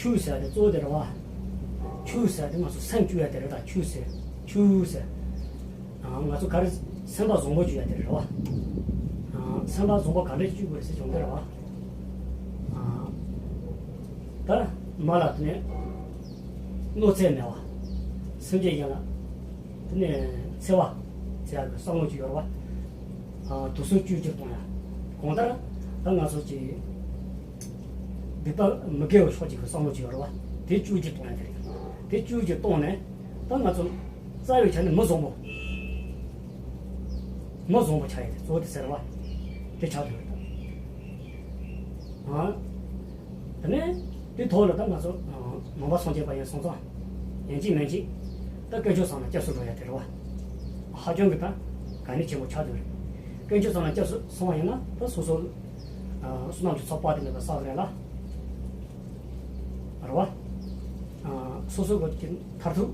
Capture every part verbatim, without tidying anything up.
ཆོས་ཟེར་ཡ་དེ་གཙོ་བོ་དེ་རེད་བ། ཆོས་ཟེར་ཡ་དེ་ང་ཚོ་སེམས་བཅོས་ཡ་དེ་རེད་ད། ཆོས་ཟེར། ཆོས་ཟེར། ཨ། ང་ཚོ་ག་རེ། སེམས་པ་བཟང་པོ་བཅོས་ཡ་དེ་རེད་བ། ཨ། སེམས་པ་བཟང་པོ་ག་འདྲ་བཅོས་དགོས་རེད་ཟེར་བྱུང་དེ་རེད་བ། ཨ། ད་མ་ལ་དེ་ནས་གནོད་འཚེ་མེད་པ། སེམས་ཅན་གཞན་ལ་དེ་ནས་འཚེ་བ་ཟེར་ཡ་གི་བསམ་བློ་ཅིག་ཡོད་རེད་བ། ཨ། དུག་གསུམ་བཅོས་བསྒྱུར་གཏོང་ཡ། གང་ལྟར་ད་ང་ཚོ་ཅིག་སྡིག་པ་མི་དགེ་བའི་ཕྱོགས་ཅིག་གི་བསམ་བློ་ཅིག་ཡོད་རེད་བ། དེ་བཅོས་བསྒྱུར་གཏོང་ཡ་དེ་རེད། དེ་བཅོས་བསྒྱུར་གཏོང་ནས་ད་ང་ཚོ་རྩ་བའི་ཆ་ནས་མི་བཟང་པོ། མི་བཟང་པོ་ཆགས་ཡ་དེ་གཙོ་བོ་དེ་ཟེར་བ། དེ་ཆགས་ཐུབ་རེད་ད། ཨ། དེ་ནས་དེ་ཐོག་ལ་ད་ང་ཚོ། ཨ། ནང་པ་སངས་རྒྱས་པ་ཡིན་སོང་ཙང་། ཡིན་གཅིག་མིན་གཅིག་ད་དཀོན་མཆོག་གསུམ་ལ་སྐྱབས་སུ་འགྲོ་ཡ་དེ་རེད་བ། ཧ་ཅང་གི་ད་གལ་གནད་ཆེན་པོ་ཆགས་ཐུབ་རེད། དཀོན་མཆོག་གསུམ་ལ་སྐྱབས་སུ་སོང་བ་ཡིན་ན་ད་སོ་སོ། ཨ། བསོད་ནམས་ཀྱི་ཚོགས་དཔག་ཏུ་མེད་པ་བསགས་རེད་ལ། རེད་བ། ཨ། སོ་སོ་གི་མཐར་ཐུག་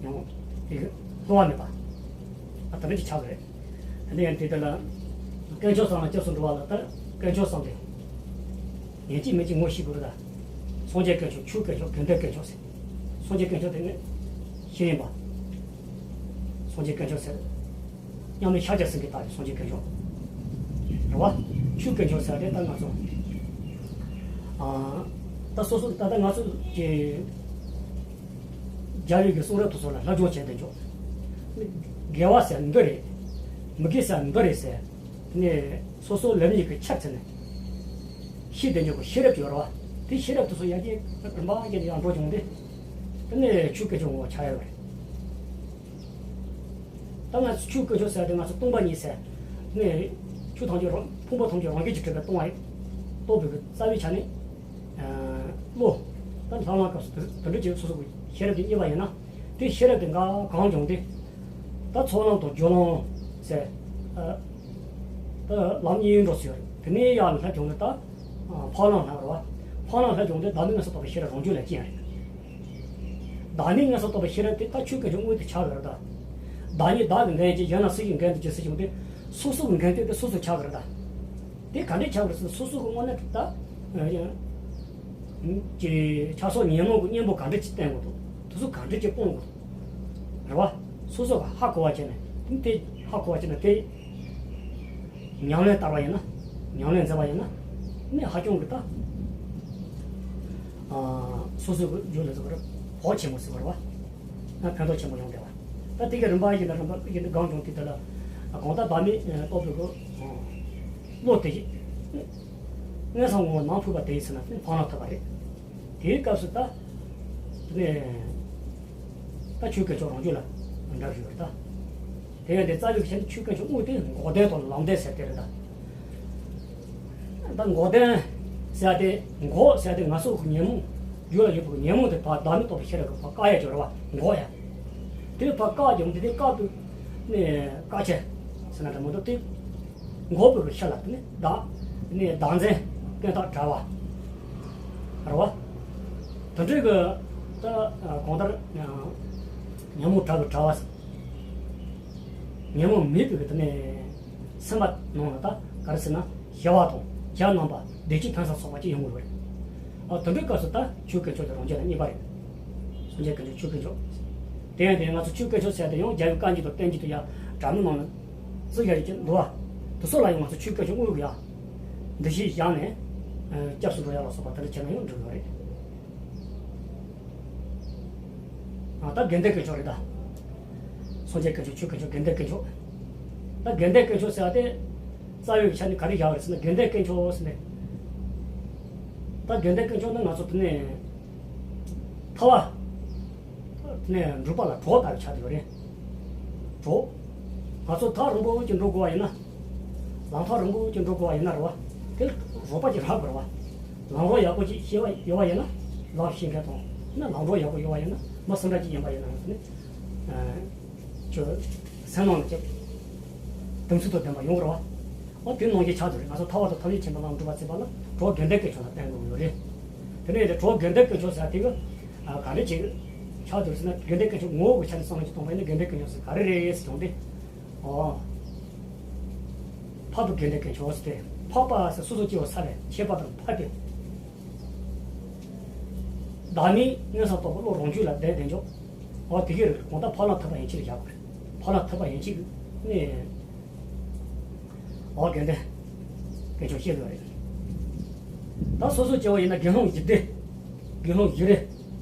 ཡང་དེ་གི་བསླུ་བ་མེད་པ། ཨ། དེ་འདྲ་ཅིག་ཆགས་ཀྱི་རེད། དེ་ནས་ཡང་དེ་དེ་ལ་དཀོན་མཆོག་གསུམ་ལ་སྐྱབས་སུ་འགྲོ་བ་ལ་ལྟར་དཀོན་མཆོག་གསུམ་དེ་ཡིན་གཅིག་མིན་གཅིག་ངོ་ཤེས་དགོས་རེད་ད། སངས་རྒྱས་དཀོན་མཆོག་ཆོས་དཀོན་མཆོག་དགེ་འདུན་དཀོན་མཆོག་ཟེར། སངས་རྒྱས་དཀོན་མཆོག་དེ་ནི་ཤེས་ཡོན་པ། སངས་རྒྱས་དཀོན་མཆོག་ཟེར། མཉམ་མེད་ཤཱཀྱ་སེང་གེ་ལྟ་བུའི་སངས་རྒྱས་དཀོན་མཆོག་རེད་བ། ཆོས་དཀོན་མཆོག་ཟེར་དེ་ད་ང་ཚོ། ཨ། ད་སོ་སོ་ད་ལྟ་ང་ཚོ་གི་རྒྱལ་བའི་གི་གསུང་རབ་དེ་ཚོ་ལ་སློབ་སྦྱོང་བྱས་ཏེ་འཇོག་དགེ་བ་ཟེར་འདི་རེད། མི་དགེ་ཟེར་འདི་རེད་ཟེར། དེ་ནས་སོ་སོ་ལམ་ཡིག་གི་ཆ་ཚང་ནས་ཤེས་ཏེ་འཇོག་གི་ཤེས་རབ་ཅིག་ཡོད་རེད་བ། དེ་ཤེས་རབ་དེ་ཚོ་ཡར་རྒྱས་རིམ་པ་བྱས་ཏེ་ཡར་འགྲོ་བྱུང་སྟེ། དེ་ནས་ཆོས་དཀོན་མཆོག་ངོ་བོ་ཆགས་ཡོད་རེད། ད་ང་ཚོ་ཆོས་དཀོན་མཆོག་ཟེར་དེ་ང་ཚོ་སྟོང་པ་ཉིད་ཟེར། ནས་ཆོས་ཐམས་ཅད་རང་ཕུང་པོ་ཐམས་ཅད་རང་བཞིན་གྱིས་གྲུབ་པའི་སྟོང་པ་ཡིན། རྟོགས་པའི་རྩ་བའི་ཆ་ནས། ཨ། བློ། ད་ལྷ་ལམ་སྐབས་སུ་དེ་དེ་འདྲ་ཅིག་སོ་སོ་གི་ཤེས་རབ་ཀྱིས་རྙེད་པ་ཡིན་ན། དེ་ཤེས་རབ་དེ་འགའ་གང་བྱུང་སྟེ། ད་ཚོགས་ལམ་དང་སྦྱོར་ལམ་ཟེར། ཨ། ད་ལམ་གཉིས་འགྲོ་ཟེར་བ་རེད། དེ་ནས་ཡར་སླེབས་བྱུང་སྟེ་ད། ཨ། འཕགས་ལམ་སླེབས་རེད་བ། འཕགས་ལམ་སླེབས་བྱུང་སྟེ་བདག་མེད་མངོན་སུམ་རྟོགས་པའི་ཤེས་རབ་རང་རྒྱུད་ལ་སྐྱེས་རེད། བདག་མེད་མངོན་སུམ་རྟོགས་པའི་ཤེས་རབ་དེ་ད་ཆོས་དཀོན་མཆོག་དངོས་དེ་ཆགས་ཡོད་རེད་ད། བདག་ཉིད་བདག་གི་འགན་ཅིག་གཞན་ན་སུ་ཞིག་འགན་དུ་ཅིག་ཟེར་བྱུང་སྟེ། སོ་སོ་གི་འགན་དེ་དེ་སོ་སོ་ཆགས་ཀྱི་རེད་ད། དེ་ག་འདྲས་ཆགས་ཀྱི་རེད་ཟེར་ན་སོ་སོ་གི་དངོས་གནས་ད། ཀྱི་ཆགས་སོགས་ཉོན་མོངས་ཀྱི་གཉེན་པོ་ག་འདྲས་ཅིག་བསྟེན་དགོས་འདུག་དེ་ཚོ་ག་འདྲས་ཅིག་སྤོང་དགོས་འདུག་རེད་བ། སོ་སོ་ག་ཧ་གོ་བ་བྱས་ནས་དེ་ཧ་གོ་བ་བྱས་ནས་དེ། ཉམས་ལེན་བསྟར་བ་ཡིན་ན། ཉམས་ལེན་མཛད་པ་ཡིན་ན། ནི་ཧ་ཅང་གི་ད། ཨ། སོ་སོའི་རྒྱུད་ལ་ཟེར་བ་རེད། བོགས་ཆེན་པོ་ཟེར་བ་རེད་བ། ང་ཕན་ཐོགས་ཆེན་པོ་ཡོང་བསྡད་པ། ད་དེ་གའི་རིམ་པ་ཡིན་ན་རིམ་པ་ཡིན་ན་གང་བྱུང་དེ་དེ་ལ། གང་ལྟར་བདག་མེད་རྟོགས་པའི་གི། བློ་དེ་ཞིག་དངོས་སམ་ངོ་བོ་ནང་ཕུད་པ་དེ་ཡིན་ཟེར་ན་ནི་འཕགས་ལམ་ཐོབ་པ་རེད། དེའི་སྐབས་སུ་ད། དེ་ནས། ད་ཆོས་དཀོན་མཆོག་རང་རྒྱུད་ལ་འདྲ་ཞིག་ཡོད་རེད་ད། དེ་ཡང་དེ་རྩ་བའི་ཆ་ནས་ཆོས་དཀོན་མཆོག་དངོས་དེ་འགོག་བདེན་དང་ལམ་བདེན་ཟེར་དེ་རེད་ད། ད་འགོག་བདེན་ཟེར་དེ་འགོག་ཟེར་དེ་ང་ཚོ་གི་ཉོན་མོངས་རྒྱུད་ལ་ཡོད་པའི་ཉོན་མོངས་དེ་ཕར་བདག་མེད་རྟོགས་པའི་ཤེས་རབ་ཀྱིས་ཕར་བཀག་ཡ་ཅིག་རེད་བ། འགོག་ཡ། དེ་ཕར་བཀག་ཀྱང་དེ་དེ་བཀག་ཏུ་ནས་བཀག་ཆེ་ཟེར་ན་འདྲ་མོ་འདུག་སྟེ། འགོག་པའི་ཤེས་རབ་དེ་ནི་བདག་ནི་བདག་འཛིན་ཀུན་བཏགས་བྲལ་བ་རེད་བ། དེ་འདྲའི་གི་ད་གང་ལྟར་ཉོན་མོངས་བྲལ་བའི་བྲལ་བ། ཉོན་མོངས་མེད་པའི་གི་དེ་ནས་སེམས་པ་ནང་ལ་ད་ག་རེ་ཟེར་ན་ཞི་བ་དང་གཞན་རྣམ་པ་བདེ་སྐྱིད་ཕུན་སུམ་ཚོགས་པ་ཅིག་ཡོང་གི་རེད། ཨ། དེ་འདྲའི་སྐབས་སུ་ད་ཆོས་དཀོན་མཆོག་དེ་རང་རྒྱུད་ལ་རྙེད་པ་རེད། སངས་རྒྱས་དཀོན་མཆོག་ཆོས་དཀོན་མཆོག་དེ་ཡང་དེ་ང་ཚོ་ཆོས་དཀོན་མཆོག་ཟེར་དེ་ཡང་རྒྱལ་བའི་བཀའ་འགྱུར་དང་བསྟན་འགྱུར་དུ་ཡང་དྲ་མིག་ནང་ལ་བརྩི་ཡ་ཡོད་ཀྱི་འདུག་བ། དེ་ཚོ་ལ་ཡང་ང་ཚོ་ཆོས་དཀོན་མཆོག་དངོས་ཀྱི་ཡང་འདུ་ཤེས་བཞག་ནས། ཨ། སྐྱབས་སུ་འགྲོ་ཡ་ལ་སོགས་པ་དེ་འདྲ་བྱས་ན་ཡང་འགྲིག་ཡོད་རེད། ཨ། ད་དགེ་འདུན་དཀོན་མཆོག་རེད་ད། སངས་རྒྱས་དཀོན་མཆོག་ཆོས་དཀོན་མཆོག་དགེ་འདུན་དཀོན་མཆོག་ད་དགེ་འདུན་དཀོན་མཆོག་ཟེར་བ་དེ། རྩ་བའི་ཆ་ནས་ག་རེ་བཞག་པ་རེད་ཟེར་ན་དགེ་འདུན་དཀོན་མཆོག་ཟེར་ནས། ད་དགེ་འདུན་དཀོན་མཆོག་ནི་ང་ཚོ་དེ་ནས། ཐར་པ། དེ་ནས་འགྲུབ་པ་ལ་གྲོགས་ལྟ་བུ་ཆགས་བསྡད་ཡོད་རེད། གྲོགས། ང་ཚོ་ཐག་རིང་པོ་ཅིག་འགྲོ་དགོས་པ་ཡིན་ན། ལམ་ཐག་རིང་པོ་ཅིག་འགྲོ་དགོས་པ་ཡིན་ན་རེད་བ། དེ་རོགས་པ་ཅིག་རག་དགོས་རེད་བ། ལམ་རོགས་ཡག་པོ་ཅིག་ཤེས་པ་ཡོད་པ་ཡིན་ན། ལམ་ཤེས་མཁན་དང་། ན་ལམ་རོགས་ཡག་པོ་ཡོད་པ་ཡིན་ན། མི་སུ་འདྲ་ཅིག་ཡིན་པ་ཡིན་ན་ནི། ཨ། ཁྱོད་སེམས་ནང་ལ་ཅིག་གདེང་ཚོད་དང་ལྡན་པ་ཡོང་གི་རེད་བ། འོ་དེ་ནང་བཞིན་ཆགས་འདུག་རེད། ང་ཚོ་ཐར་པ་དང་ཐམས་ཅད་མཁྱེན་པའི་ལམ་སྒྲུབ་པར་བྱེད་པ་ལ་གྲོགས་དགེ་འདུན་དཀོན་མཆོག་ལ་བསྟེན་དགོས་ཡོད་རེད། དེ་ནས་དེ་གྲོགས་དགེ་འདུན་དཀོན་མཆོག་ཟེར་དེ་གི། ཨ། ག་འདྲ་ཅིག་ཆགས་འདུག་ཟེར་ན་དགེ་འདུན་དཀོན་མཆོག་ངོ་བོ་གི་ཆ་ནས་བསམ་བློ་ཅིག་གཏོང་བ་ཡིན་ན་དགེ་འདུན་དཀོན་མཆོག་ཟེར་ག་རེ་རེད་ཟེར་བྱུང་སྟེ། འོ། འཕགས་པའི་དགེ་འདུན་དཀོན་མཆོག་ཟེར་ཏེ། འཕགས་པ་ཟེར་སོ་སོ་སྐྱེ་བོ་ས་ལས་ཁྱད་པར་དུ་འཕགས་པའི། བདག་མེད་མངོན་སུམ་རྟོགས་པའི་བློ་རང་རྒྱུད་ལ་ལྡན་ལྡན་འཇོག་འོ་དེ་གི་རིགས་གོང་ལྟར་འཕགས་ལམ་ཐོབ་པ་ཡན་ཆད་ལ་བཞག་དགོས་རེད། འཕགས་ལམ་ཐོབ་པ་ཡན་ཆད་ཀྱི་ནི། འོ་དགེ་འདུན་དཀོན་མཆོག་བཤད་དགོས་རེད། ད་སོ་སོ་སྐྱེ་བོ་ཡིན་ན་དགེ་སློང་བཞི་སྡེ། དགེ་སློང་བཞི་རེ་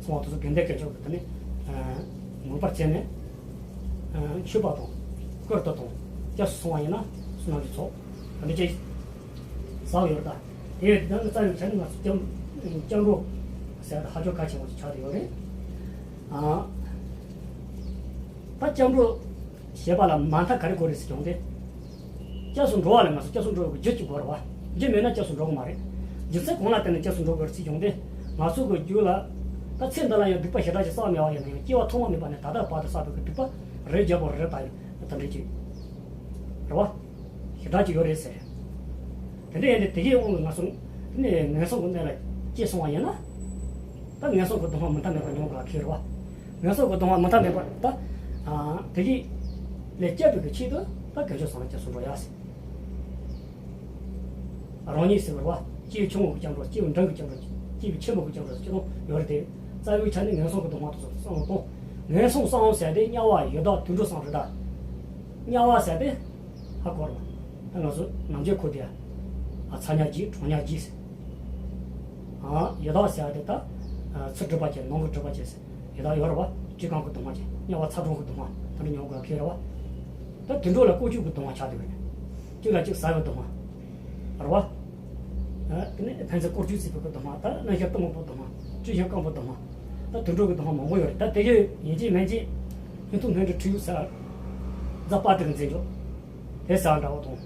སོང་བ་དེ་ཚོ་དགེ་འདུན་དཀོན་མཆོག་གི་དེ་ནི་ངོ་པར་བྱས་ནས་མཆོད་པ་དང་བཀུར་སྟི་དང་སྐྱབས་སུ་སོང་བ་ཡིན་ན་བསོད་ནམས་ཀྱི་ཚོགས་དེ་འདྲ་ཅིག་བསགས་ཡོད་རེད། ད་དེ་ཡང་དེ་ནི་རྩ་བའི་ཆ་ནས་ང་ཚོ་སྐྱབས་སྐྱབས་འགྲོ་ཟེར་ད་ཧ་ཅང་གལ་ཆེན་པོ་ཞིག་ཆགས་བསྡད་ཡོད་རེད། ཨ། ད་སྐྱབས་འགྲོ་ཞེས་པ་ལ་མ་མཐའ་ག་རེ་དགོས་རེད་ཟེར་བྱུང་སྟེ། སྐྱབས་སུ་འགྲོ་བ་ལ་ང་ཚོ་སྐྱབས་སུ་འགྲོ་བའི་རྒྱུ་ཅིག་དགོས་རེད་བ། རྒྱུ་མེད་ན་སྐྱབས་སུ་འགྲོ་གི་མ་རེད། རྒྱུ་མཚན་གང་ལ་བརྟེན་ནས་སྐྱབས་སུ་འགྲོ་དགོས་རེད་ཟེར་བྱུང་སྟེ། ང་ཚོ་གི་རྒྱུད་ལ་ད་ཚེ་འདི་ལ་ཡང་སྡིག་པ་ཞེ་དྲག་ཅིག་བསགས་མེད་པ་ཡིན་ན་ཡང་སྐྱེ་བ་ཐོག་མ་མེད་པ་ནས་ད་ལྟ་བར་དུ་བསགས་པའི་གི་སྡིག་པ་རེ་རྒྱབ་པོ་རེ་ད་ཡོད་དེ་འདྲ་ཅིག་རེད་བ། ཞེ་དྲག་ཅིག་ཡོད་རེད་ཟེར། དེ་འདྲ་ཡིན་དུས་དེ་གའི་དབང་གིས་ང་ཚོ་ནི་ངན་སོང་གི་གནས་ལ་སྐྱེས་སོང་བ་ཡིན་ན། ད་ངན་སོང་གི་སྡུག་བསྔལ་མུ་མཐའ་མེད་པ་མྱོང་དགོས་ཁེལ་རེད་བ། ངན་སོང་གི་སྡུག་བསྔལ་མུ་མཐའ་མེད་པ་ད། དེ་གའི་ལས་སྐྱབས་པའི་གི་ཆེད་དུ་ད་དཀོན་མཆོག་གསུམ་ལ་སྐྱབས་སུ་འགྲོ་ཡ་ཟེར། རང་ཉིད་ཟེར་བ་རེད་བ། སྐྱེས་བུ་ཆུང་ངུ་གི་སྐྱབས་འགྲོ། སྐྱེས་བུ་འབྲིང་གི་སྐྱབས་འགྲོ། སྐྱེས་བུ་ཆེན་པོ་གི་སྐྱབས་འགྲོ་ཟེར་སྐྱེས་ལོང་ཡོད་རེད་དེ། རྩ་བའི་ཆ་ནས་ངན་སོང་གི་སྡུག་བསྔལ་དེ་ཚོ་བསམ་བློ་གཏོང་། ངན་སོང་བསམ་བློ་ཟེར་དེ་དམྱལ་བ་ཡི་དྭགས་དུད་འགྲོ་གསུམ་རེད་ད། དམྱལ་བ་ཟེར་དེ་ཧ་གོ་རེད་བ། ད་ང་ཚོ་ནམ་རྒྱུན་གོ་དེ་ཨ་ཚ་དམྱལ་བརྒྱད་གྲང་དམྱལ་བརྒྱད་ཟེར། ཨ་ཡི་དྭགས་ཟེར་དེ་ད་ཚུར་སྒྲིབ་པ་ཅན་ནང་གི་སྒྲིབ་པ་ཅན་ཟེར། ཡི་དྭགས་ཡོད་རེད་བ། བཅུད་ཁམས་ཀྱི་སྡུག་བསྔལ་ཅན། དམྱལ་བ་ཚ་གྲང་གི་སྡུག་བསྔལ་དེ་འདྲ་མྱོང་དགོས་ཁེལ་རེད་བ། ད་དུད་འགྲོ་ལ་ཀོ་ཅོག་གི་སྡུག་བསྔལ་ཆགས་བསྡད་ཡོད་རེད། གཅིག་ལ་གཅིག་ཟ་བའི་སྡུག་བསྔལ་རེད་བ། ཨ་དེ་ནས་ཕན་ཚུན་སྐོར་སྐྱོད་བྱེད་པའི་སྡུག་བསྔལ། ད་རྣམ་ཤེས་གཏི་མུག་པའི་སྡུག་བསྔལ། བཅུད་ཤིང་སྐམ་པོའི་སྡུག་བསྔལ། ད་དུད་འགྲོ་གི་སྡུག་བསྔལ་མང་པོ་ཡོད་རེད། ད་དེ་གའི་ཡིན་གཅིག་མིན་གཅིག་ཡུན་ཐུང་སྣོན་འདྲི་ཁྲིད་ཡོད་ཟེར། རྫ་དཔལ་སྤྲུལ་མཛད་འཇོག་དེ་ཟེར་འདྲ་བོ་དང་།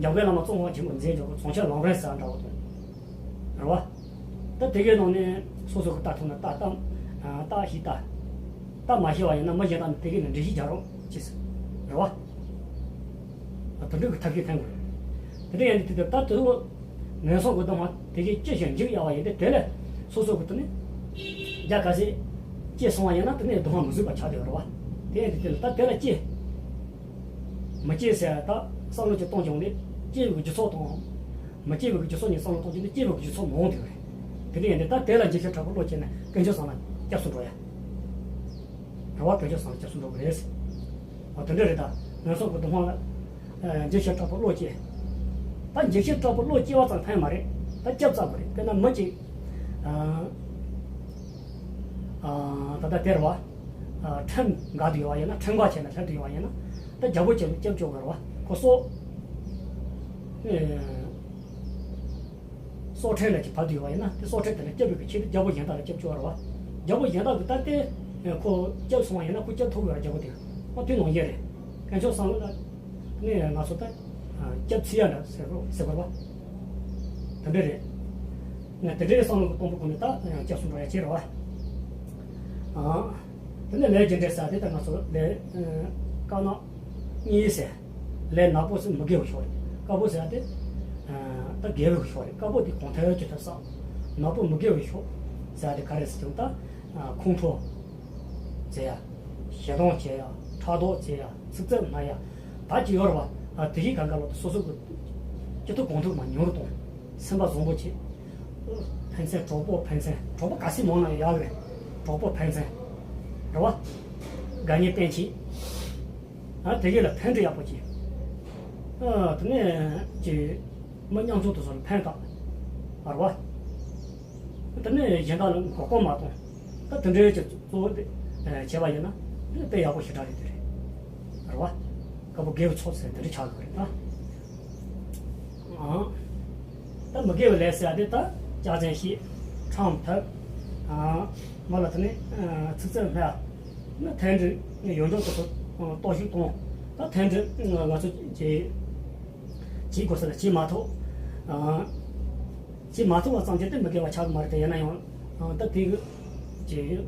འཇམ་མགོན་བླ་མ་ཙོང་ཁ་ཆེན་པོ་མཛད་འཇོག་གི་རྫོང་ཆེན་ལམ་རིམ་ཟེར་འདྲ་བོ་དང་། རེད་བ། ད་དེ་གའི་ནང་ནས་སོ་སོ་གི་རྟགས་མཐོང་ན་རྟགས་གཏམ། རྟགས་ཤེས་རྟགས། རྟགས་མ་ཤེས་པ་ཡིན་ན་མི་གཞན་དག་ནས་དེ་གའི་ནས་འགྲེལ་བཤད་རྒྱག་རོགས་བྱེད་ཟེར། རེད་བ། དེ་འདྲ་གི་ཐབས་ཤེས་འཐེན་དགོས། དེ་འདྲ་ཡིན་དུས་དེ་ད་དེ་ཚོ་ངན་སོང་གི་སྡུག་བསྔལ་དེ་གའི་ཅི་ཞིག་འཇིག་ཡག་བ་ཡིན་ཏེ། དེ་ལས་སོ་སོ་གི་དེ་ནས་རྒྱ་ག་ཚད་སྐྱེས་སོང་བ་ཡིན་ན་དེ་ནས་སྡུག་བསྔལ་མི་བཟོད་པ་ཆགས་བསྡད་ཡོད་རེད་བ། དེ་ཡིན་དུས་དེ་ལ་ད་དེ་ལ་སྐྱེ་མི་སྐྱེ་ཟེར་ད་བསམ་བློ་ཅིག་གཏོང་བྱུང་ནས་སྐྱེ་བའི་རྒྱུ་ཚོགས་དང་། མི་སྐྱེ་བའི་རྒྱུ་ཚོགས་གཉིས་བསམ་བློ་གཏོང་རྒྱུ་ནི་སྐྱེ་བའི་རྒྱུ་ཚོགས་མང་དེ་རེད། དེ་འདྲ་ཡིན་ཏེ་ད་དེ་ལ་འཇིགས་ཤིང་སྐྲག་པའི་བློ་སྐྱེས་ནས་དཀོན་མཆོག་གསུམ་ལ་སྐྱབས་སུ་འགྲོ་ཡ། རེད་བ། དཀོན་མཆོག་གསུམ་ལ་སྐྱབས་སུ་འགྲོ་དགོས་རེད། འོ་དེ་འདྲ་རེད། ད་ངན་སོང་གི་སྡུག་བསྔལ་ལ་འཇིགས་ཤིང་སྐྲག་པའི་བློ་སྐྱེས། ད་འཇིགས་ཤིང་སྐྲག་པའི་བློ་སྐྱེ་བ་ཙམ་ཕན་མ་རེད། ད་སྐྱབས་བཙལ་དགོས་རེད། དཔེར་ན་མི་གཅིག་ཨ་ཨ་ད་ལྟ་དེ་རེད་བ། ཨ་ཁྲིམས་འགལ་དུ་ཡོད་བ་ཡིན་ན། ཁྲིམས་འགལ་བྱས་ནས་སླེབས་དུ་ཡོད་བ་ཡིན་ན། ད་རྒྱལ་པོ་ཅིག་ལ་སྐྱབས་བཅོལ་དགོས་རེད་བ། ཁོ་སྲོག་ཨེ་སྲོག་ཁྲིམས་ལ་ཅིག་བབས་དུ་ཡོད་བ་ཡིན་ན། དེ་སྲོག་ཁྲིམས་དེ་ལ་སྐྱབས་དགོས་པའི་ཆེད་དུ་རྒྱལ་པོ་གཞན་དག་ལ་སྐྱབས་བཅོལ་བ་རེད་བ། རྒྱལ་པོ་གཞན་དག་གིས་ད་ལྟའི་ཁོ་སྐྱབས་སོང་བ་ཡིན་ན་ཁོ་སྐྱབས་ཐོབ་དགོས་རེད། རྒྱལ་པོ་དེ་ཁོ་དེ་ནང་བཞིན་རེད། དཀོན་མཆོག་གསུམ་ལ་ནི་ང་ཚོ་ད་སྐྱབས་འཚོལ་ཡ་འདྲ་ཟེར་རོ་ཟེར་དགོས་རེད་བ། དེ་འདྲ་རེད། ང་དེ་འདྲའི་བསམ་བློ་གཏོང་པོ་ཁོ་ནི་ད་སྐྱབས་སུ་འགྲོ་ཡ་ཅིག་རེད་བ། ཨ། དེ་ནས་ལས་རྒྱུ་འབྲས་ཟེར་དེ་ད་ང་ཚོ་ལས་དཀར་ནག་གཉིས་ཟེར། ལས་ནག་པོ་ཟེར་མི་དགེ་བའི་ཕྱོགས་རེད། དཀར་པོ་ཟེར་དེ་ད་དགེ་བའི་ཕྱོགས་རེད། དཀར་པོ་དེ་གང་ཐད་ཅི་ཐད་བསགས། ནག་པོ་མི་དགེ་བའི་ཕྱོགས་ཟེར་དེ་ག་རེ་ཟེར་དུས་ད་ཁོང་ཁྲོ་ཟེར་ཡ། ཞེ་སྡང་བྱེད་ཡ། ཕྲག་དོག་བྱེད་ཡ། ཚིག་རྩུབ་སྨྲ་ཡ། ད་ཅི་ཡོད་རེད་བ། དེ་གའི་གང་ག་ལོག་ཏུ་སོ་སོ་གི་སྐྱིད་སྡུག་གང་ཐུབ་མ་མྱུར་གཏོང་། སེམས་པ་བཟང་པོ་བྱེད། ཕན་ཚུན་གྲོགས་པོ་ཕན་ཚུན་གྲོགས་པོ་ག་ཚད་མང་ན་ཡག་རེད། གྲོགས་པོ་ཕན་ཚུན་རེད་བ། དགའ་ཉེ་བསྟེན་བྱེད། ཨ་དེ་གས་ལ་ཕན་འབྲས་ཡག་པོ་བྱེད། ཨ་དེ་ནས་ཀྱི་མི་ཉམ་ཆུང་དེ་ཚོ་ལ་ཕན་བཏགས་རེད་བ། དེ་ནས་གཞན་དག་ལ་མགོ་སྐོར་མ་གཏོང་། ད་དེ་འདྲའི་ཀྱི་གཙོ་བོ་དེ་བྱས་པ་ཡིན་ན་དེ་དཔེ་ཡག་པོ་ཞེ་དྲག་རེད། དེ་རེད་རེད་བ། དཀར་པོ་དགེ་བའི་ཕྱོགས་ཟེར་དེ་འདྲ་ཆགས་དགོས་རེད་ད། ཨང་། ད་མི་དགེ་བའི་ལས་ཟེར་ཡ་དེ་ད་སྐྱག་རྫུན་བཤད། ཁྲམ་ཐབས། ཨང་། མ་ལ་དེ་ནས་ཚིག་རྩུབ་སྨྲ། ན་མཐུན་སྒྲིལ་ཡོངས་རྫོགས་དེ་ཚོ་གཏོར་བཤིག་གཏོང་། ད་མཐུན་སྒྲིལ་ང་ཚོ་བྱེད་བྱེད་དགོས་ས་ལ་བྱེད་མ་ཐུབ། ཨང་། བྱེད་མ་ཐུབ་པ་ཙམ་གྱིས་དེ་མི་དགེ་བ་ཆགས་ཀྱི་མ་རེད་དེ། ཡིན་ན་ཡང་ཨང་ད་དེ་གི་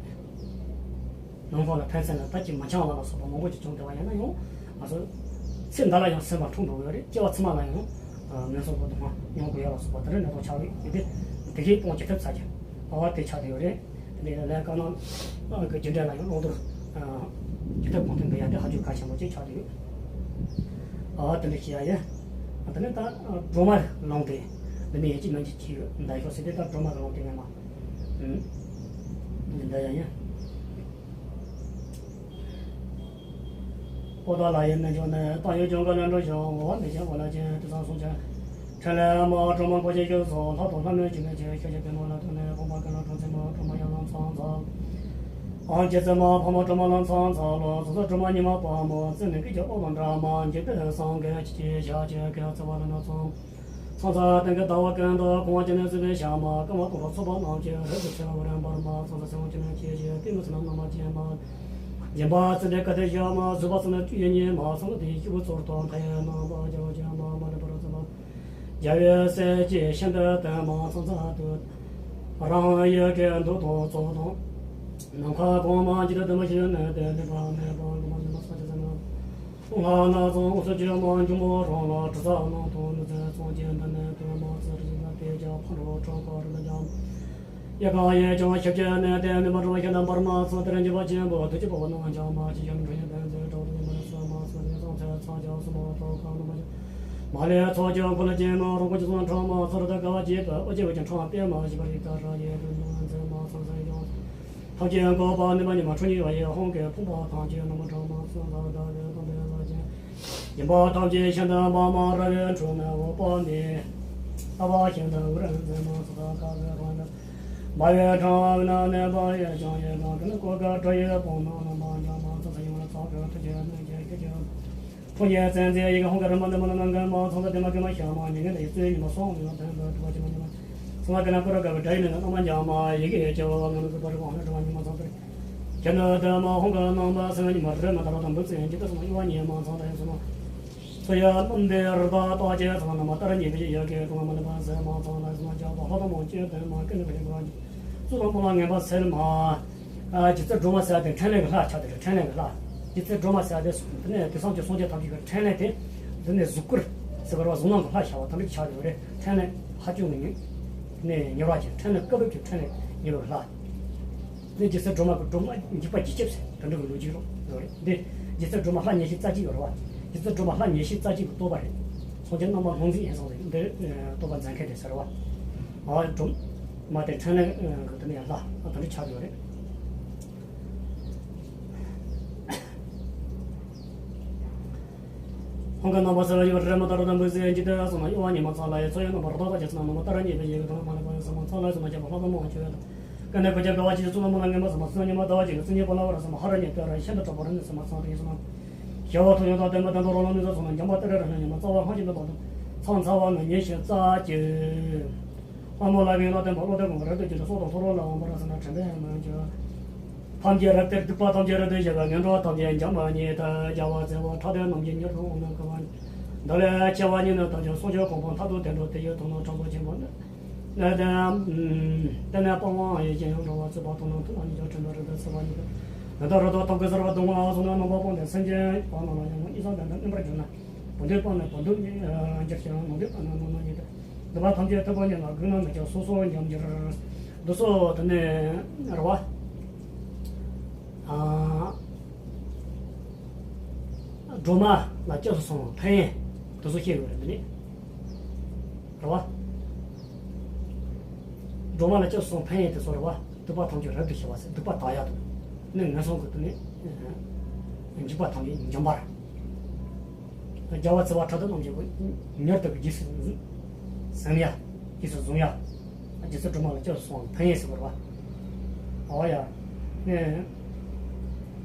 ནང་ཁོངས་ལ་ཕན་ཚུན་ལ་ད་ཅིག་མ་འཆམ་པ་ལ་སོགས་པ་མང་པོ་ཅིག་བྱུང་བསྡད་པ་ཡིན་ན་ཡང་། ང་ཚོ་ཚེ་འདི་ལ་ཡང་སེམས་པ་འཁྲུག་འགྲོ་གི་ཡོད་རེད། སྐྱེ་བ་ཕྱི་མ་ལ་ཡང་ངན་སོང་གི་སྡུག་བསྔལ་མྱོང་དགོས་ཡ་ལ་སོགས་པ་དེ་འདྲ་གནས་སྟངས་ཆགས་ཀྱི་ཡོད་དེ། དེ་གའི་སྤོང་ཅི་ཐུབ་བྱ་རྒྱུ་ཨ་དེ་ཆགས་བསྡད་ཡོད་རེད། དེ་འདྲའི་ལས་དཀར་ནག་གི་རྒྱུ་འབྲས་ལ་ཡང་བླང་དོར་ཅི་ཐུབ་གང་ཐུབ་འབད་ཡ་དེ་ཧ་ཅང་གལ་ཆེན་པོ་ཅིག་ཆགས་བསྡད་ཡོད། ཨ་དེ་འདྲ་བྱེད་ཡ་ཡིན། དེ་ནས་ད་སྒྲོལ་མ་ལུང་བསྟན། འདི་ནས་ཡིན་གཅིག་མིན་གཅིག་ཅིག་འདའ་ཤོག་ཟེར་དེ། ད་སྒྲོལ་མ་ལུང་བསྟན་ངས་མ། ཨུམ། འདི་འདྲ་ཡང་ཡིན། པོ་ཏཱ་ལ་ཡི་རྣལ་འབྱོར་ནི། བཏང་ཡོད་ཀྱང་བཀའ་ལས་འགྲོ་ཞིང་། འོ་བ་མེད་ཀྱང་འོ་ལ་སྐྱེ། དེ་ཙམ་གསུངས་ཀྱང་། ཕྲིན་ལས་མ་སྒྲོལ་མ་འཁོར་བཅས་བཞུགས་སོ། ལྷ་དང་ལྷ་མིན་བཅས་མིན་གྱི། ཤཱཀྱ་པདྨ་ལ་བསྟིམ་ནས། དགོངས་པ་ཀུན་ལ་སྤྲོ་མཛད་མ། སྒྲོལ་མ་ཡར་ལངས་ཚང་ཚང་། ཨང་རྗེ་བཙུན་མ་ཕག་མོ་སྒྲོལ་མ་ལངས་ཚང་ཚང་ལོ། ཟོ་ཟོ་སྒྲོལ་མ་ཉི་མ་པ་མོ། བཙུན་མོ་ཀུན་གྱི་ཨོ་ལོ་འདྲ་མ། འཇིག་རྟེན་སངས་རྒྱས་ཀྱི་ཞལ་གྱི་སྐད་བརྩེ་བ་ལ་ན་ཚང་། ཚང་ཚང་སྟེང་གི་ཟླ་བ་ཀུན་ཏུ། གང་བ་ཅན་ནི་བརྩེ་བའི་ཞལ་མ། སྐུ་མ་སྟོང་གྲོགས་ཚོགས་པ་རྣམས་ཀྱིས། རབ་ཏུ་ཕྱེ་བ་འོད་རིས་འབར་མ། ཚང་ཚང་སེམས་དཔའ་ཆེན་པོ་ཆེ་ཞིང་། ཏིང་ངེ་འཛིན་རྣམས་རྣམ་པར་བརྒྱན་མ། སྦྱིན་པ་བརྩོན་འགྲུས་དཀའ་ཐུབ་ཞུ་མ། བཟོད་པ་བརྩོན་འགྲུས་བཅུ་ཡི་ཉི་མ། ཚང་ལ་དེ་ཡི་སྐྱེས་བུ་ཚོགས་དང་མཐའ་ཡས་རྣམ་པར་རྒྱལ་བ་ཅན་མ། མ་ལུས་པར་བརྩོན་པ། རྒྱལ་བའི་སྲས་ཀྱི་ཤིན་ཏུ་དུ་མ། ཚང་ཚང་དུ་རང་ཡི་གེ་འདོད་དང་ཚོགས་དང་། ནམ་མཁའ་གང་མ་འཇིག་རྟེན་དུ་མ་ཞིག་ནི། དེ་འདི་པ་མེད་པ་གོང་མ་ཉི་མ་ཚང་ཆ་ཚང་མ། ལྷ་ནག་ཚང་འོ་ཚོད་ཀྱི་མ། འཇུག་མོ་རང་ལ་དྲི་ཟ་ནང་དུ་ནི་ཚེ་ཚང་གི་འདི་ནི་དུ་མ་ཚེ་རིང་ལ་དེ་ཀྱང་ཕ་འགྲོ་གྲོགས་པ་རི་ལ་ཀྱང་། ཡ་གང་ཡེ་ཀྱང་ཤེས་ཀྱི་ནི་དེ་ནི་མ་འགྲོ་ཤེས་ན་འབར་མ་ཚང་དེར་འཇིགས་པ་ཆེན་པོ་དུ་ཅི་པོ་ནང་ཀྱང་མ་ཅི་ཡང་འགྲོ་ཡི་དོན་ཚེ་གྲོགས་དུ་མ་ནི་སོ་མ་ཚང་ནི་ཚང་ཚེ་ཚང་ཀྱང་སོ་མ་ཐོག་ཁང་དུ་མ་ཅི་མ་ལས་ཚོགས་ཀྱང་ཁོ་ལ་ཅི་མ་རོང་པོ་ཅི་ཚང་ཁྲོ་མ་ཚོར་དུ་དགའ་བ་བྱེད་པ་ཨོ་ཅི་བ་ཀྱང་ཁྲོ་བ་པས་མ་ཞི་བ་རི་ད་ར་ཡེ་དུ་ནང་ཚེ་མ་ཚང་ཚེ་ཡོང་། ཐམས་ཅད་འགོག་པ་ནི་མ་ཉི་མ་འཕྲོ་ཉིད་པ་ཡི་ཧོང་གི་ཕུང་པོ་ཐམས་ཅད་རྣམ་པར་གྲངས་མ་ཚོན་ལ་བདག་གི་དམ་པའི་ལྷ་ཆེན། སྦྱིན་པ་ཐམས་ཅད་ཤིན་ཏུ་འབར་མ་ར་བའི་འཕྲོ་ནས་འོད་དཔག་མེད། ལྟ་བ་ཤིན་ཏུ་འུར་འཛིན་མ་སོ་ཐ་ཁ་བའི་རང་ཉིད། འབར་བའི་ཕྲེང་བ་ན་གནས་པ་ཡི་ཀྱང་ཡི་གང་གི་ནི་གོ་སྐབས་དྲི་ཡི་དཔུང་ནང་ན་མ་འཇམ་མ་ཚོ་ས་ཡོང་ལ་ཚོགས་ཀྱི་ཐུགས་རྗེ་ནི་རྒྱལ་ཁྱེད་ཀྱི། ཕོ་ཉའི་བཙན་འཛིན་ཡི་གེ་ཧོང་གི་རི་མ་འདི་མ་ན་ནང་གི་མ་ཚང་ད་དེ་མ་གི་མ་ཤ་མ་ཉེ་ངན་ད་ཡི་ཚོའི་ཉི་མ་སོང་ངི་མ་ཐན་པ་ཐུ་བ་ཅི་མ་ཉི་མ་ཚང་མ་གི་ན་ཀུ་ར་ག་གི་དྲ་ཡི་ནི་ན་མ་ཉ་མ་ཡི་གེ་ཡི་ཅེ་བ་བ་ང་ནུ་གི་པ་རི་གོང་ན་དྲི་མ་ཉི་མ་ཚང་ད་ཁྱེད་ནི་དེ་མ་ཧོང་གི་ནང་པ་སེང་ཉི་མ་རི་མ་ད་ར་དང་བུ་ཚེ་ཡན་གྱི་ད་སོང་ཡི་བ་ཉི་མ་ཚང་ད་ཡི་སོང་ཚོ་ཡ་ལམ་འདི་རི་ད་ཏོ་ཅེ་ཚང་ན་མ་ད་ར་ཉི་གེ་ཡི་གེ་ཀུ་མ་མ་ནི་པ་སེ་མ་ཚང་ལ་སོང་ཅ་བ་ཧོ་ད་མོ་ཅེ་དེ་མ་ཀི་ནི་གི་རི་གོ་ཚུ་དང་པོ་ལ་ངན་པ་སེལ་མ། ཨ། རྗེ་བཙུན་སྒྲོལ་མ་ཟེར་བ་དེ་འཕྲིན་ལས་ཀྱི་ལྷ་ཆགས་དེ་རེད། འཕྲིན་ལས་ཀྱི་ལྷ། རྗེ་བཙུན་སྒྲོལ་མ་ཟེར་བ་དེ་དེ་ནས་དེང་སང་ཀྱི་སངས་རྒྱས་ཐམས་ཅད་ཀྱི་འཕྲིན་ལས་དེ། དེ་ནས་གཟུགས་སྐུར་ཟེར་བ་རེད་བ། གཟུགས་སྣང་གི་ལྷ་ཆགས་པ་དེ་འདྲ་ཆགས་ཡོད་རེད། འཕྲིན་ལས་ཧ་ཅང་གི་ནི་མྱུར་བ་ཅན། འཕྲིན་ལས་སྐབས་ལུགས་ཀྱི་འཕྲིན་ལས་མྱུར་བའི་ལྷ། དེ་རྗེ་བཙུན་སྒྲོལ་མ་གི་སྒྲོལ་མ་འཇིགས་པ་ཇི་སྐྱབས་ཟེར་དེ་འདྲ་གི་ལོ་རྒྱུས་རོ་ཡོད་རེད། འདི་རྗེ་བཙུན་སྒྲོལ་མ་ལྷ་ཉེར་བཞི་རྩ་གཅིག་ཡོད་རེད་བ། རྗེ་བཙུན་སྒྲོལ་མ་ལྷ་ཉེར་བཞི་རྩ་གཅིག་གི་བསྟོད་པ་རེད། སངས་རྒྱས་རྣམ་པར་སྣང་མཛད་ཡིན་སོང་ཟེར་འདི་བསྟོད་པ་མཛད་མཁན་དེ་ཟེར་བ། ཨ། སྒྲོལ་མ་དེ་འཕྲིན་ལས་ཀྱི་དེ་ནས་ལྷ་ཨ་དེ་འདྲ་ཆགས་ཡོད་རེད། ཧོང་གི་རྣམ་པ་གསལ་བ་ཡོད་རེད་མ་ད་ར་དང་བུ་ཟེར་འཇིག་རྟེན་སོང་ན་གཡོ་བ་ཉི་མ་ཚང་ལ་ཡི་ཚོ་ཡི་རྣམ་པ་རོ་ཏོག་ཅེ་ཚང་རྣམ་པ་ད་ར་ཉེ་བའི་ཡི་གེ་དང་མ་ལ་པ་ཡི་སོ་མ་ཚང་ལ་སོ་མ་ཁྱབ་པ་ལྷ་དང་མང་ཆེ་བ་དང་། ཀ་ནས་གོ་ཁྱབ་དགའ་བ་ཅི་ཚོ་ལ་མ་ལ་ངན་པ་སོ་མ་སོ་ཉི་མ་ཟླ་བ་ཅི་གི་སི་ཉི་པ་ལ་བ་ར་སོ་མ་ཧ་ར་ཉེ་ཏ་ར་ཤིན་ཏུ་གྲགས་པ་ར་ནི་སོ་མ་ཚང་རིང་སོ་མ། ཞལ་བ་ཐུགས་ཡོན་དང་ལྡན་པ་དོན་དུ་རོ་ལངས་ནུས་ས་སོ་མ་འཇམ་པ་ཏི་ར་ར་ན་ཉི་མ་རྩ་བ་ཧང་ཞིག་ཏུ་བ་དང་། ཚང་ཚ་བ་ང་ཉེ་ཞིང་རྩ་ཅི། ལྷ་མོ་ལ་བའི་ལ་བརྟན་པ་བློ་ལྡན་གོང་རབ་ཏུ་གྱུར་ཏེ་སྲོག་དང་ཐོ་རོ་ལ་འོང་བར་སེམས་ན་དྲན་པས་མ་གྱུར། ཐམས་ཅད་རབ་སྟེར་སྡིག་པ་ཐམས་ཅད་རབ་ཏུ་ཞི་བ་ངན་འགྲོ་ཐམས་ཅད་འཇོམས་པ་ཉིད་དུ་རྒྱལ་བ་བཙུན་པོ་ཕྲག་དོན་རྣམས་ཀྱི་མྱུར་དུ་འོང་ནི་གོ་བ། འདི་ལས་སྐྱེ་བ་ཉིད་ནི་ཐམས་ཅད་སངས་རྒྱས་གོ་འཕང་མཐར་ཐུག་དེར་འགྲོ་དེ་ཡི་དོན་ནི་དྲང་པོ་ཆེན་པོ་ནི། ནི་དེ་ནས་སྤང་བའང་ཡེ་ཤེས་ཡང་འགྲོ་བ་རྩོད་པ་དང་ནང་དུ་ལ་ཉིད་ཀྱང་དྲན་པ་རབ་ཏུ་ཚོལ་བ་ཉིད་དུ། ནི་ད་རུ་ཏོ་ཐོབ་དགོས་ཟེར་བ་གདུང་བ་སོང་ན་རྣམ་པ་སྤངས་ཏེ་སེམས་ཅན་བར་ན་ལ་ཡང་ཡིད་བཟང་ལྡན་དུ་སྨིན་པར་གྱུར་ན། བུ་འདོད་སྤངས་ནས་བུ་འདོད་འགྱུར་ཞིང་ནང་འདོད་སྤངས་ནས་ནང་ནང་ཉིད་དུ། འདོད་པ་ཐམས་ཅད་ཐོབ་པ་ཉིད་ལ་གུས་ན་མི་སྐྱོ་སོ་སོ་འཇོམས་འགྱུར། འདི་ཚོ་དེ་ནས་རེད་བ། ཨ། སྒྲོལ་མ་ལ་སྐྱབས་སུ་སོང་བའི་ཕན་ཡོན་དེ་ཚོ་བཤད་ཡོད་རེད་འདི་ནས། རེད་བ། སྒྲོལ་མ་ལ་སྐྱབས་སུ་སོང་བའི་ཕན་ཡོན་དེ་ཚོ་རེད་བ། སྡིག་པ་ཐམས་ཅད་རབ་ཏུ་ཞི་བ་ཟེར་སྡིག་པ་དག་ཡག་དང་། ནི་ངན་སོང་གི་དེ་ནས་འཇིགས་པ་ཐམས་ཅད་འཇོམས་པ། རྒྱལ་བ་བརྩེ་བ་ཕྲག་དོག་རྣམས་ཀྱི་མྱུར་དུ་རྗེས་སུ་ཟིན་ཡ། རྗེས་སུ་བཟུང་ཡ། རྗེ་བཙུན་སྒྲོལ་མ་ལ་སྐྱབས་སུ་སོང་བའི་ཕན་ཡོན་ཟེར་བ་རེད་བ། འོ་ཡ། ནས།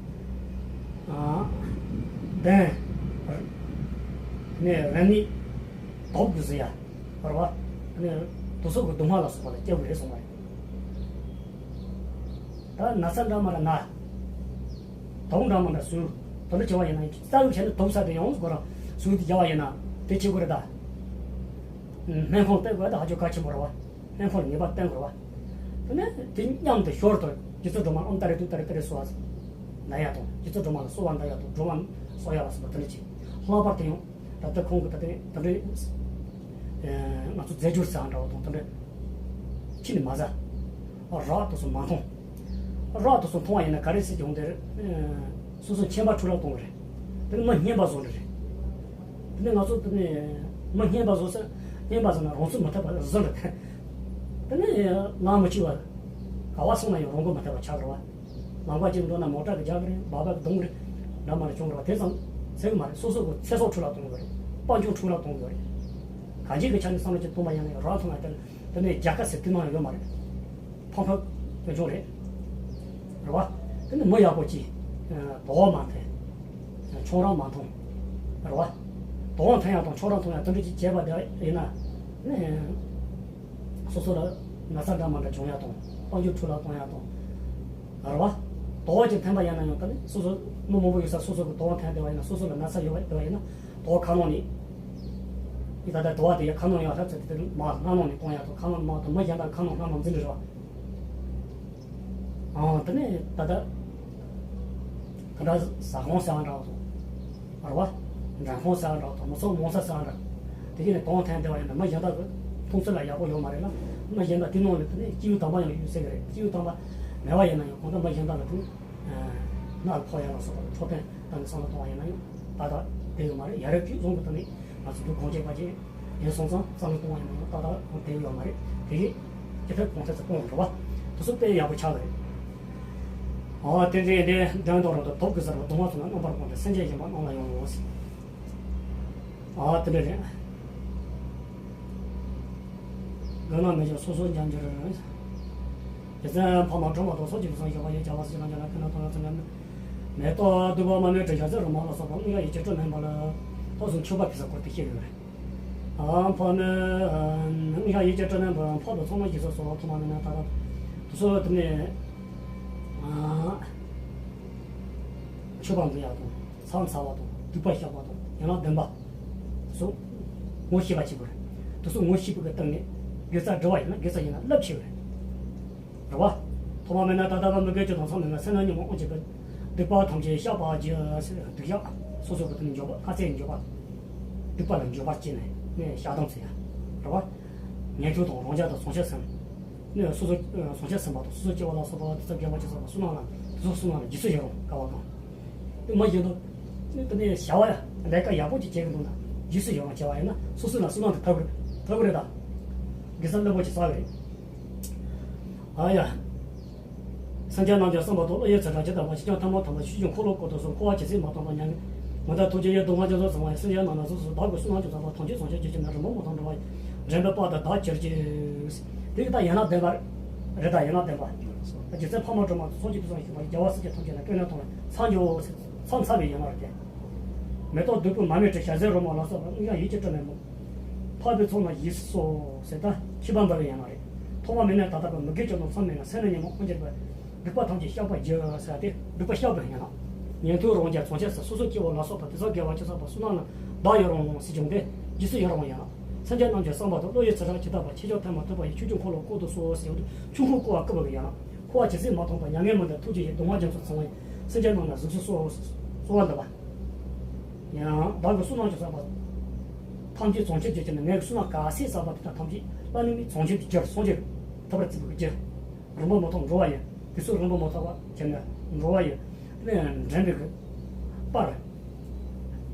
ཨ། བདེན། ནས་རང་ཉིད་དོགས་དགོས་ཟེར་ཡ། རེད་བ། ནས་དུག་སོགས་ཀྱི་སྡུག་བསྔལ་ལ་སོགས་པ་ལ་སྐྱབས་དགོས་རེད་གསུངས་པ་རེད། ད་ན་ཚ་འདྲ་མ་འདྲ་ན། དོགས་འདྲ་མ་འདྲ་ཟུག་དོན་དུ་བྱ་བ་ཡིན་ན་རྩ་བའི་ཆ་ནས་དོགས་ས་དེ་ཡོངས་སུ་ཁོ་རང་ཟུག་དེ་བྱ་བ་ཡིན་ན་དེ་བྱེད་དགོས་རེད་ད། སྨན་ཁང་བསྟེན་དགོས་ད་ཧ་ཅང་གལ་ཆེན་པོ་རེད་བ། སྨན་ཁང་ལ་ངེས་པར་བསྟེན་དགོས་རེད་བ། དེ་ནས་དེ་མཉམ་དུ་ཞོར་དུ་རྗེ་བཙུན་སྒྲོལ་མ་ཨོཾ་ཏཱ་རེ་ཏུཏྟཱ་རེ་ཏུ་རེ་སྭཱ་ཧཱ་འདོན་ཡ་དང་རྗེ་བཙུན་སྒྲོལ་མ་ལ་གསོལ་བ་འདེབས་ཡ་དང་སྒྲོལ་མ་གསོལ་ཡ་ལ་སོགས་པ་དེ་འདྲ་བྱེད། ལྷག་པར་དུ་ཡང་ད་ལྟ་ཁོང་གི་ད་ལྟ་དེ་འདྲའི་ང་ཚོ་རྫས་སྦྱོར་ཟ་འདྲ་བ་དང་དེ་འདྲ་ཁྱི་ནི་མ་ཟ། རག་དེ་ཚོ་མ་འཐུང་། རག་དེ་ཚོ་འཐུང་བ་ཡིན་ན་ག་རེ་ཟེར་ཀྱང་དེར་སོ་སོ་མཁྱེན་པ་འཕྲོ་བརླག་གཏོང་བ་རེད། དེ་ནི་མི་སྙན་པ་བཟོ་འདྲ་རེད། དེ་ནི་ང་ཚོ་དེ་ནི་མི་སྙན་པ་བཟོ་ས་སྙན་པ་ཟེར་ན་རང་ཚུགས་མི་ཐུབ་པ་བཟོ་འདྲ་དེ། དེ་ནི་ལང་མི་ཆུ་བ། ག་བ་སོང་ན་ཡང་རང་མགོ་མ་ཐེག་པ་ཆགས་ཀྱི་རེད་བ། ལམ་ཁ་ཅིག་འགྲོ་ན་མོ་ཊ་གི་རྒྱག་གི་རེད། སྦག་སྦག་གི་རྡུང་གི་རེད། འདྲ་མ་རེད་བྱུང་གི་རེད་བ། དེ་ཙམ་ཚད་གི་མ་རེད། སོ་སོ་གི་ཚེ་སྲོག་འཕྲོ་བརླག་གཏོང་གི་རེད། དཔལ་འབྱོར་འཕྲོ་བརླག་གཏོང་གི་རེད། གང་ཅིའི་གི་ཆ་ནས་བསམ་བློ་ཅིག་གཏོང་པ་ཡིན་ན་ཡང་རང་ཐོག་ན་དེ་དེ་ནས་རྒྱལ་ཁ་ཟེར་དུས་ནང་ཡོད་མ་རེད། ཕངས་ཕངས་སྐྱོན་ཆུང་རེད། རེད་བ། དེ་ནས་མི་ཡག་པོ་ཅིག་དོགས་མ་འཐེན། ཆང་རག་མ་འཐུང་། རེད་བ། དོགས་འཐེན་ཡག་དང་ཆང་རག་འཐུང་ཡག་དེ་འདྲ་ཅིག་བྱས་པ་དེ་ཡིན་ན། ནི། སོ་སོ་ལ་ན་ཚ་འདྲ་མ་འདྲ་བྱུང་ཡག་དང་། དཔལ་འབྱོར་འཕྲོ་བརླག་གཏོང་ཡག་དང་། རེད་བ། དོགས་ཅིག་འཐེན་པ་ཡིན་ན་ཡང་ད་ནི་སོ་སོ་མི་མང་པོ་ཡོད་ས་སོ་སོ་གི་དོགས་འཐེན་བསྡད་པ་ཡིན་ན། སོ་སོ་ལ་ན་ཚ་ཡོད་པ་བསྡད་པ་ཡིན་ན། དོགས་ཁ་ནང་ནས། ཡི་ད་ལྟ་དུ་བ་དེ་ཡ་ཁ་ནང་ཡོད་ལྷ་ཚ་དེ་དེ་མ་སྣ་ནང་ནས་གཏོང་ཡག་དང་། ཁ་ནང་མ་དང་མི་གཞན་དག་ཁ་ནང་སྣ་ནང་འཛིན་རེད་བ། ཨང་། དེ་ནས་ད་ལྟ་ག་འདྲ་ཟ་ཁང་ཟ་འདྲ་དང་། རེད་བ། མགྲོན་ཁང་ཟ་འདྲ་དང་། མི་ཚོགས་མང་ས་ཟ་འདྲ། དེ་གས་ནས་དོགས་འཐེན་བསྡད་པ་ཡིན་ན་མི་གཞན་དག་གི་མཐོང་ཚུལ་ལ་ཡག་པོ་ཡོད་མ་རེད་ལ། མི་གཞན་དག་དེ་ནང་ལ་དེ་ནས་སྐྱེས་བུ་དམ་པ་ཡང་ཡོད་ཟེར་གི་རེད། སྐྱེས་བུ་དམ་པ་མེད་པ་ཡིན་ན་ཡང་གང་ལྟར་མི་གཞན་དག་ལ་དེ་ནས་ནག་ཕོག་ཡག་ལ་སོགས་པ་འཕྲོད་བསྟེན་ད་ནས་བསམ་བློ་གཏོང་བ་ཡིན་ན་ཡང་ད་ལྟ་དེ་ཡོད་མ་རེད། ཡ་རབས་ཀྱི་བཟུང་གི་ད་ནས་ང་ཚོ་འདུ་ཁང་བྱེད་པ་ཅིག་ཡིན་སོང་ཙང་། བསམ་བློ་གཏོང་བ་ཡིན་ན་ཡང་ཏག་ཏག་ཁོང་དེ་ཡོད་མ་རེད། དེ་གིས་ཇི་ལྟར་གོང་ཚད་ཚོ་སྤོང་འགྲོ་བ། དེ་ཚོ་དཔེ་ཡག་པོ་ཆགས་པ་རེད། ཨ་དེ་འདྲའི་འདི་འདོན་དང་རོ་དང་དོབ་ཀྱི་ཟེར་བ་གདུང་བ་ཚོ་ན་རྣམ་པར་སྤངས་ཏེ་སེམས་ཅན་གཞན་པ་རྣམས་ལ་ཡང་ལོངས་ཟེར། ཨ་དེ་འདྲ་རེད། དགོས་ན་མི་བྱ་སོ་སོ་འཇམ་འགྱུར། རྒྱུ་མཚན་ཕ་མ་སྒྲོལ་མ་དང་སོགས་ཀྱིས་ལུས་སམ་ཞོགས་པ་ཡི་བྱ་བ་སྲིད་ལ་འཇམ་ལ་ཁེ་ན་ཐོང་ལ་ཚིམ་ལ། མེ་ཏོག་བདུག་པ་མར་མེ་དྲི་ཞག་ཚི་རོ་མ་ལ་སོགས་པ་དངོས་ཡ་ཡིད་ཀྱི་སྤྲོ་ནས་འབར་ལ། ཐོག་སུ་མཆོད་པ་ཕུལ་ས་སྐོར་དེ་བཤད་ཡོད་རེད། ཨ་ཕ་མའི་ཨ་ཡང་ཡིད་ཀྱི་སྤྲོ་ནས་འབར་འཕགས་པའི་ཚོགས་རྣམས་ཀྱིས་སོ་སོ་ཐོག་མ་མེད་ན་ད་ལྟ་དུ་སོ་དེ་ནས་ཨ་མཆོད་པ་འབུལ་ཡག་དང་། ཕྱག་འཚལ་བ་དང་། སྡིག་པ་བཤགས་པ་དང་། ཡན་ལག་བདུན་པ་སོགས་ངོ་ཤེས་པ་བྱེད་དགོས་རེད། དེ་ཚོ་ངོ་ཤེས་པའི་སྟེང་ནས་དགེ་རྩ་སྒྲུབ་པ་ཡིན་ན། དགེ་རྩ་ཡིན་ན་རླབས་ཆེ་བ་རེད། རེད་བ། ཐོག་མ་མེད་ན་ད་ལྟ་བ་མི་དགེ་བཅུ་དང་། མཚམས་མེད་ན་སེར་སྣ་ཉོན་མོངས་དབང་བྱེད་པའི། སྡིག་པ་ཐམས་ཅད་བཤགས་པར་བགྱི་ཟེར། སྡིག་བཤགས། སོ་སོ་གི་དོན་འགྱོད་པ། ལྷ་རྫས་འགྱོད་པ། སྡིག་པ་ལ་འགྱོད་པ་སྐྱེས་ནས་ནས་བཤགས་སྡོམ་ཟེར་ཡ། རེད་བ། ཉན་ཐོས་དང་རང་རྒྱལ་དང་བྱང་ཆུབ་སེམས། ནས་སོ་སོ་བྱང་ཆུབ་སེམས་དཔའ་དང་སོ་སོ་སྐྱེ་བོ་ལ་སོགས་པ་དེ་ཚོ་དགེ་བ་ཅི་བསགས་པ་བསོད་ནམས་ལ། དེ་ཚོ་བསོད་ནམས་ལ་རྗེས་སུ་ཡི་རང་དགའ་བ་དང་། དེ་མ་ཡིན་དུ། དེ་ནས་བྱ་བ་ལས་ཀ་ཡག་པོ་ཅིག་བྱེད་ཀྱི་འདུག་ན་རྗེས་སུ་ཡི་རང་བྱ་བ་ཡིན་ན་སོ་སོ་ལ་བསོད་ནམས་དེ་ཐོབ་གི་ཐོབ་གི་རེད་ད། དགེ་རྩ་རླབས་པོ་ཆེ་བསགས་གི་རེད། ཨ་ཡ། སེམས་ཅན་རྣམས་ཀྱི་བསམ་པ་དང་བློ་ཡི་ཚོགས་དྲུག་ཇི་ལྟ་བར། ཆེ་ཆུང་ཐུན་མོང་དམ་པ་ཆོས་ཀྱི་འཁོར་ལོ་བསྐོར་དུ་གསོལ། འཁོར་བ་ཇི་སྲིད་མ་སྟོངས་པ་མྱ་ངན་མི་འདའ་ཐུགས་རྗེ་ཡི། སྡུག་བསྔལ་རྒྱ་མཚོར་བྱིང་བ་ཡི། སེམས་ཅན་རྣམས་ལ་གཟིགས་སུ་གསོལ། བདག་གིས་བསོད་ནམས་ཀྱི་ཚོགས་པ་ཐམས་ཅད་བྱང་ཆུབ་ཀྱི་ཕྱིར་ན། རིམ་པ་མི་མཐུན་འགྲོ་བ་ཡི། འདྲེན་པའི་དཔལ་དུ་བདག་གྱུར་ཅིག་དེ་གི་ད་ཡན་ལག་བདུན་པ་རེད་ད། ཡན་ལག་བདུན་པ། རྗེ་བཙུན་འཕགས་མ་སྒྲོལ་མ་ཚོགས་ཀྱི་དུས་སུ་བཞུགས་པ་ཡི། རྒྱལ་བ་སྲས་ཀྱི་ཐམས་ཅད་ལ་ཀུན་ནས་མཐོང་བའི་མཚམས་སྦྱོར། མཚམས་མཚམས་པའི་ཡན་ལག་རེད་དེ། མེ་ཏོག་བདུག་སྤོས་མར་མེ་དྲི་ཞག་ཚི་རོ་མ་ལ་སོགས་པ་དངོས་ཡང་ཡིད་ཀྱི་སྤྲོ་ནས་འབུལ། འཕགས་པའི་ཚོགས་རྣམས་ཞེས་སུ་གསོལ་ཟེར་ད་མཆོད་པ་འབུལ་བའི་ཡན་ལག་རེད། ཐོག་མ་མེད་ན་ད་ལྟ་བ་མི་དགེ་བཅུ་དང་། མཚམས་མེད་ན་སེར་སྣ་ཉོན་མོངས་དབང་བྱེད་པའི། སྡིག་པ་ཐམས་ཅད་བཤགས་པར་བགྱི་ཟེར་ཏེ་སྡིག་པ་བཤགས་པའི་ཡན་ལག་ཉན་ཐོས་རང་རྒྱལ་བྱང་ཆུབ་སེམས། སོ་སོ་སྐྱེ་བོ་ལ་སོགས་པ་དེ་ཚོ་དགེ་བ་ཅི་བསགས་པ་བསོད་ནམས་ལ་བདག་ཡི་རང་ཟེར་བྱུང་སྟེ་རྗེས་སུ་ཡི་རང་བའི་ཡན་ལག་སེམས་ཅན་རྣམས་ཀྱི་བསམ་པ་དང་བློ་ཡི་ཚོགས་དྲུག་ཇི་ལྟ་བར། ཆེ་ཆུང་ཐུན་མོང་དམ་པ་ཡི། ཆོས་ཀྱི་འཁོར་ལོ་བསྐོར་དུ་གསོལ་ཟེར་བ་དེ་ཆོས་འཁོར་བསྐོར་བ་བསྐུལ་བའི་ཡན་ལག་འཁོར་བ་ཇི་སྲིད་མ་སྟོངས་པ་མྱ་ངན་མི་འདའ་ཐུགས་རྗེ་ཡིས། སྡུག་བསྔལ་རྒྱ་མཚོར་བྱིང་བ་ཡི། སེམས་ཅན་རྣམས་ལ་གཟིགས་སུ་གསོལ། གསོལ་བ་འདེབས་པ། ཡང་བདག་གིས་བསོད་ནམས་ཀྱི་ཚོགས་པ་ཐམས་ཅད་བྱང་ཆུབ་ཀྱི་ཕྱིར་ན། ངས་བསོད་ནམས་ག་ཚད་བསགས་པ་དེ་དག་ཐམས་ཅད་བླ་ན་མེད་པའི་བྱང་ཆུབ་ཀྱི་རྒྱུར་སངས་རྒྱས་ཐོབ་པར་བརྩི་བའི་རྒྱུར། རིམ་པ་མི་མཐུན་འགྲོ་བ་ཡི། དེ་ཚོ་རིམ་པ་མི་མཐུན་པ་བྱས་ནས་འགྲོ་བ་ཡི། དེ་ནས་འདྲེན་པའི་གི་དཔལ།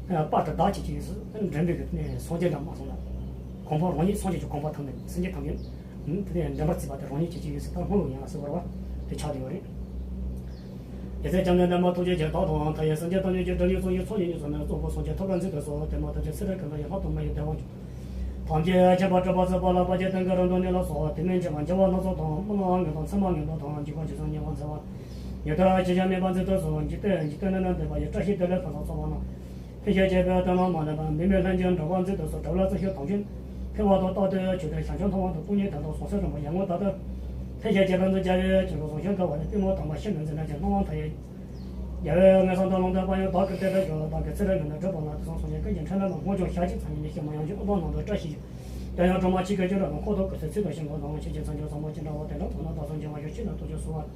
དཔལ་དུ་བདག་གྱུར་ཅིག་ཟེར། དེ་ནས་འདྲེན་པའི་གི་དེ་ནས་སངས་རྒྱས་འདྲ་མ་སོང་ན། གོ་འཕང་རང་ཉིད་སངས་རྒྱས་ཀྱི་གོ་འཕང་ཐོབ་ནས་སེམས་ཅན་ཐམས་ཅད་དེ་ནས་འདྲེན་པར་བྱེད་པ་དེ་རང་ཉིད་ཀྱི་ཅིག་ཟེར། ད་སྔོན་ལ་ཡང་ཟེར་བ་རེད་བ། དེ་ཆགས་བསྡད་ཡོད་རེད། རྒྱལ་སྲས་བཅོམ་ལྡན་འདས་མ་ཐུགས་རྗེ་ཆེ། བདག་དང་མཐའ་ཡས་སེམས་ཅན་ཐམས་ཅད་ཀྱི་སྒྲིབ་གཉིས་གསུམ་གྱི་ཚོགས་གཉིས་གཉིས་སུ་ནི་རྫོགས་པའི་སངས་རྒྱས་ཐོབ་པར་མཛད་དུ་གསོལ། དེ་མ་ཐག་ཆོད་ཚེ་རབས་གང་དུ་ཡང་ལྷག་ཏུ་མི་གཡོ་བདེ་བ་འབྱུང་། ཐམས་ཅད་མཁྱེན་པ་སྤྲུལ་པ་བརྩེགས་པ་བསླབ་པ་ཆེ། དོན་གྱི་རང་དོན་གཉེར་ལ་སོགས། དེ་མིན་ཆེན་པོ་བྱ་བ་སྣ་ཚོགས་དང་། དམུས་ལོང་ངན་དང་མཚན་མ་ངན་པ་དང་། འཇིགས་པ་ཇི་བསམ་ཉེ་བར་འཚེ་བ། ཉེ་དུ་ཅི་བྱ་མེད་པར་མཛད་དུ་གསོལ། འཇིག་རྟེན་འཇིག་རྟེན་ན་ནི་འདས་པ་ཡི། བཀྲ་ཤིས་བདེ་ལེགས་ཕུན་སུམ་ཚོགས་པ་རྣམས། ཕན་ཕྱིར་བྱེད་པའི་དོན་ལ་མ་ལུས་པ། མི་མེད་ལྷན་ཅིག་འགྲོ་བར་མཛད་དུ་གསོལ། གྲོལ་བ་ཚུལ་ཤིང་དོན་ཆེན་འཕེལ་བ་དང་། རྟག་ཏུ་ཆོས་དོན་ཞར་བྱུང་མཐོང་བ་དང་། སྟོང་ཉིད་དོན་དམ་ཟང་ཟིང་རིམ་པ་ཡར་ངོ་ལྟར་དུ། ཕན་ཕྱིར་བྱེད་པ་འདི་རྒྱལ་བའི་ཆོས་ལུགས་ཟང་ཟིང་དགའ་བ་ལས། གཏི་མུག་དྭངས་མ་ཕྱི་ནས་འཛིན་ན་ཅིག། སྣང་བ་མཐའ་ཡས་རྒྱལ་བའི་ངན་སོང་དང་ལོག་འདས་པ་ཡང་། བདག་གིར་གཏད་དུ་གསོལ་ལོ། བདག་གི་ཚེ་རབས་ཉི་མ་སྒྲིབ་པ་ལ། དུས་གསུམ་སངས་རྒྱས་ཀུན་གྱི་འཕྲིན་ལས་རྣམས། སྔོན་བྱུང་ཞལ་གཅིག་ཚངས་ཉིད་ཉིད་ཀྱི་མོ་ཡང་བཞིན། དབུ་འཕང་ནང་དུ་བཀྲ་ཤིས་ཤོག། དོན་ཡང་སྒྲོལ་མ་ཆོས་ཀྱི་སྐྱེས་རབས་དང་། འཁོར་དང་དགེ་ཚུལ་ཚིག་དང་ཤིང་ཀུན་དང་། ཆོས་ཀྱི་མཚམས་སྦྱོར་ཟབ་མོ་ཅི་འདྲ་བ། དེ་འདྲ་མཐོང་ན་བདག་སེམས་འགྱུར་བ་ཡོད། ཕྱིར་ན་ཐུགས་རྗེས་གསོལ་བ།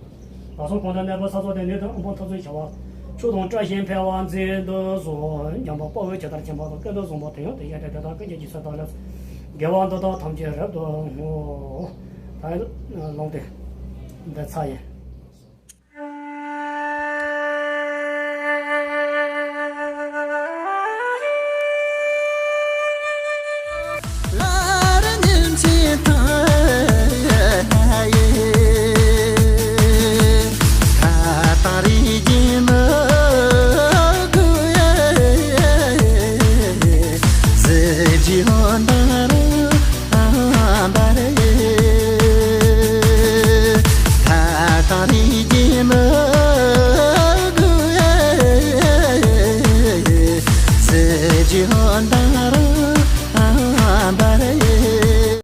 བདག་སོགས་གང་དུ་གནས་པའི་ས་ཕྱོགས་དེར། ནད་དང་དབུལ་ཕོངས་ཐབས་ཟིན་བྱ་བ། མཆོག་དང་བཀྲ་ཤིས་འཕེལ་བར་མཛད་དུ་གསོལ། འཇམ་དཔལ་དཔའ་བོས་ཇི་ལྟར་མཁྱེན་པ་དང་། ཀུན་ཏུ་བཟང་པོ་དེ་ཡང་དེ་བཞིན་ཏེ། བདག་ཀུན་གྱི་རྗེས་སུ་བདག་སློབ་ཅིང་། དགེ་བ་འདི་དག་ཐམས་ཅད་རབ་ཏུ་བསྔོ། ད་ལུང་དེ་འདི་ཚར་ཡིན།